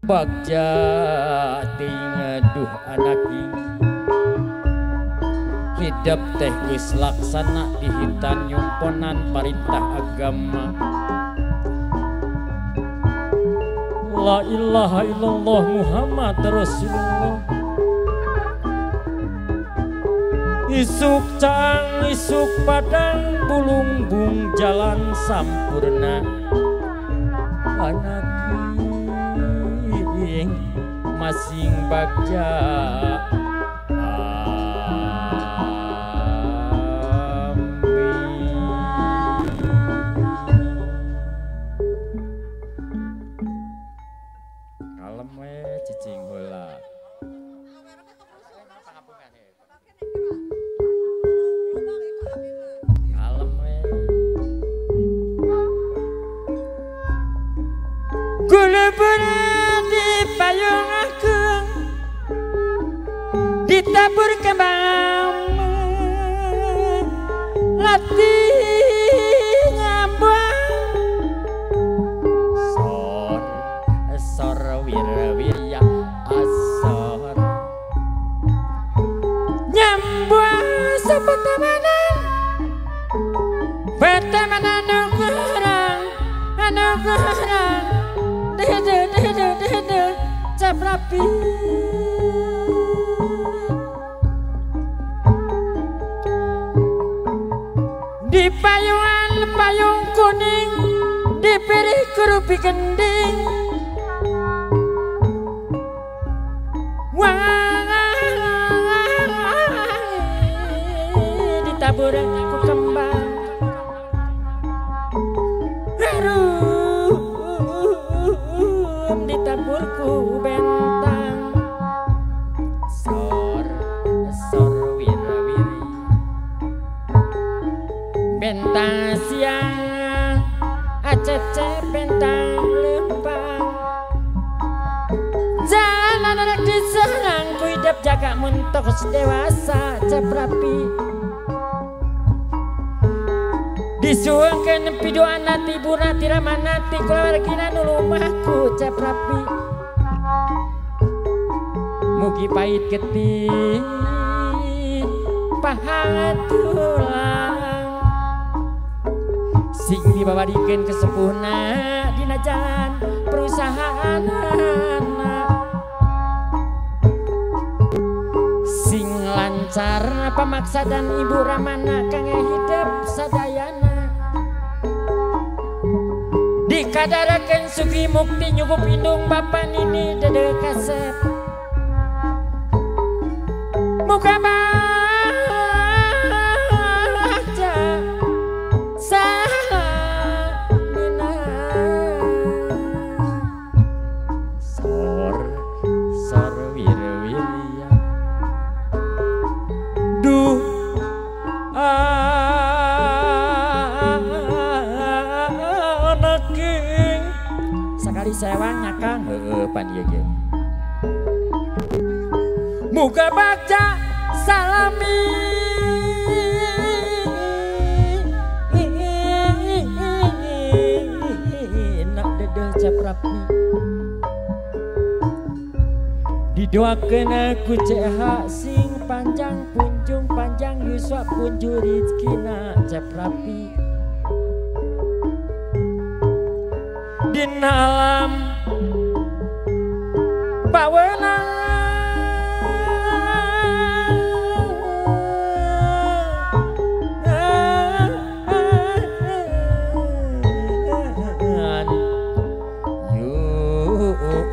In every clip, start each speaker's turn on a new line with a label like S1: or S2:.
S1: Bagja tingaduh anaking hidap teh geus laksana dihitan nyumponan parintah agama. La ilaha illallah Muhammad Rasulullah. Isuk cang isuk padang bulungbung jalan sampurna anaking masing bagja amin. Kalem we cicing heula. Kalem we. Gulubur di payung agung ditabur kembang latih ngambang sor sor wir-wirya asor nyambang sapatamanan patamanan anu kurang anu kurang dede dede dede cap rapi di payungan payung kuning dipilih kerupi gending wah ditabur ku kembang harum ditaburku bentang sor sor wira-wiri bentang siang acece bentang lempang jalan anak diserang ku hidup jaga muntok dewasa cep rapi disuangkeun piduana tibuna tiramanati kulawargina nu lumahku cep rapi mugi pahit getih paha tulang sing dibawarikeun kesepuhna dina jalan perusahaan sing lancar pamaksadan ibu ramana kangge hidup sadayana dikadarakeun sugi mukti nyugup indung bapa nini dede kasep muka baca salamina sor sor wir-wirya duh anaking sakali sewang nyakang heueuh pan ieu ge muga bagja salami nak dedeh cap rapi didoakeun ku CH sing panjang punjung panjang yuswa punjur rezekina cap rapi dina alam pawenang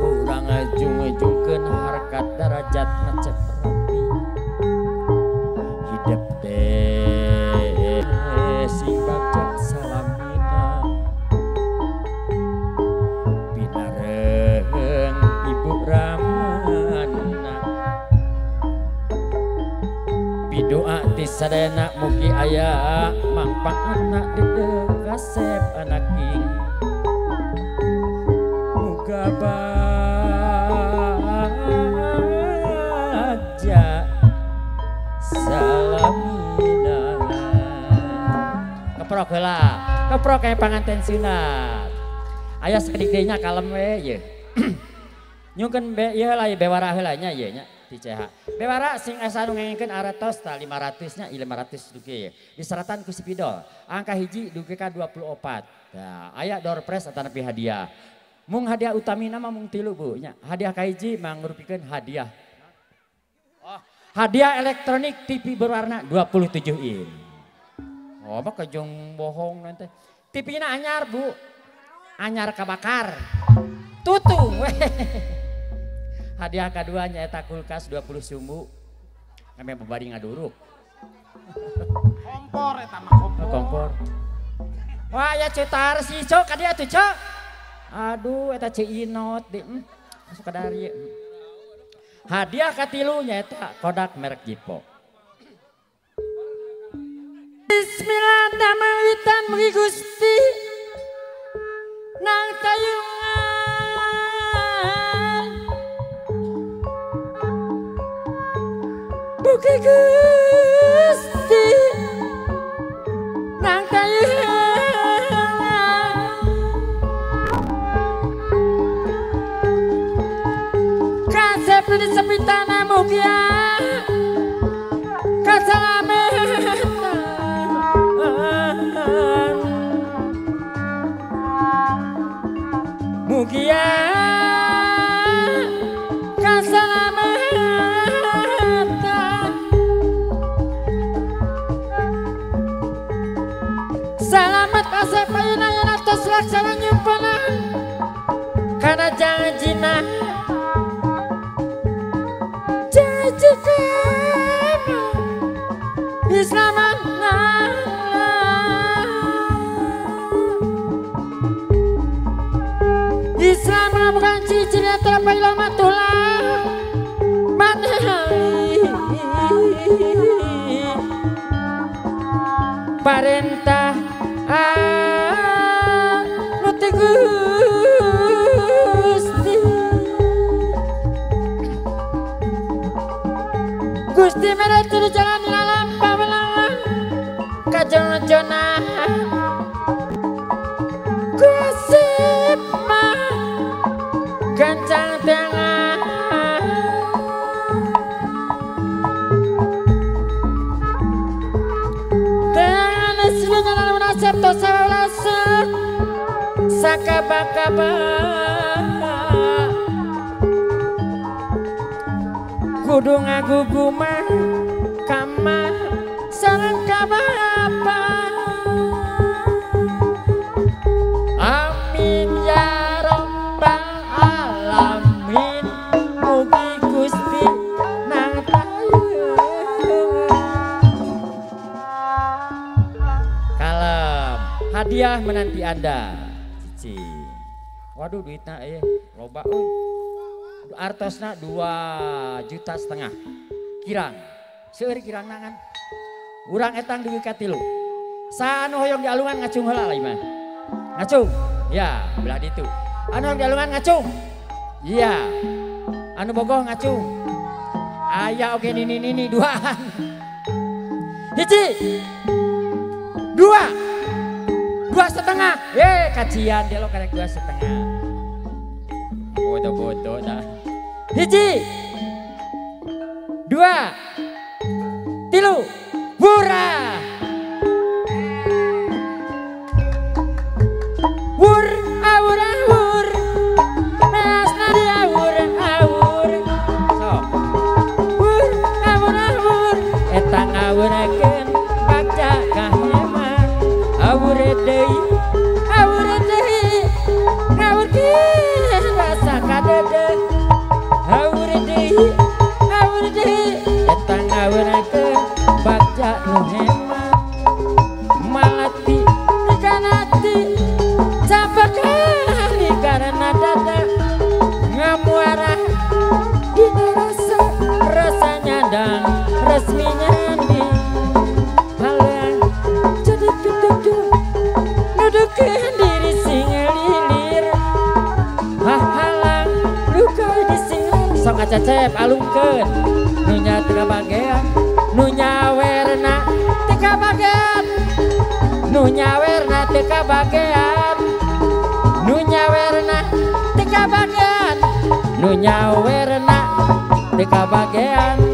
S1: urang ngajung-ngajungkeun harkat darajat ngecep rapi hidup teh sing bagja salamina pinareng ibu ramana pidoa ti sadayana mugi aya mangpaatna dedeh kasep anaking muga bagja salamina. Keprok heula, keprok kayak panganten sunat. Aya sakedik deui nya kalem we ye. Nyungkeun be ieu heula bewara heula nya ieu nya ti CH. Bewara sing asa nu ngengkeun artos ta 500 nya 500 dugi ye. Diseratan ku spidol. Angka hiji dugi ka 24. Tah aya door prize atanapi hadiah. Mung hadiah utamina mah mung 3 Bu nya. Hadiah kahiji mangrupikeun hadiah. Oh, hadiah elektronik TV berwarna 27 in. Oh, mah kejong bohong nanti. TV-na anyar Bu. Anyar kabakar. Tutung weh. Hadiah kedua nyaeta kulkas 20 sumbu. Kami bebari ngaduruk.
S2: Kompor eta mah kompor.
S1: Kompor. Wah ya cetar si cok ka dieu atuh cok. Aduh eta Ceu Inot di masuk ka dari. Hadiah katilu nyaeta Kodak merek Jippo. Bismillah damawitan mugi Gusti nang tayungan mugi Gusti nang tayungan kasep di sepitana mugi kasalametan mugia kasalamatan salamat asep ayeuna yen tos laksana nyumpenan kana janjina janji kamu Islaman. Islam bukan ciri-ciri antara pailama tulang manhali parentah anu ti Gusti Gusti mere turu jalan dalam pawelangan kajona-jona gosip mah gancang tangan tangan silunan munasab tosawalasa sakaba-kaba kudu ngagugumah kama sareng kabapa. Amin ya rabbal alamin mugi Gusti nang tayungan. Kalem, hadiah menanti Anda. Cici. Waduh duitna loba euy. Artosna 2,5 juta. Kirang. Seueur kirangna ngan. Urang etang dugi ka 3. Saanu hoyong dialungan ngacung heula lah imah. Ngacung. Ya, belah ditu. Anu hoyong dialungan ngacung. Iya. Anu bogoh ngacung. Aya oge nini-nini duaan. Hiji. 2. 2,5. Ye, kacian dia lo karek 2,5. Bodoh-bodoh dah. Hiji. 2. 3. Wurah. Wur awur awur. Mas nadi awur awur. Sok. Wur awur awur. Eta ngawurakeun bagja kahema. Awur deui. Awur deui. Ngawurkeun rasa kadeudeung. Awur deui. Awur deui. Eta ngawurakeun bagja nu hema. Malati dikanati capekali karena dada ngamuara dina rasa rasa nyandang resmi nyandi halang jadi pituduh nudukeun diri sing lilir halang luka di sing sok ngacecep alungkeun nu nya teu kabagean nu nyawerna teu kabagean nu nyawerna teu kabagean nu nyawerna teu kabagean Nu nyawerna teu kabagean.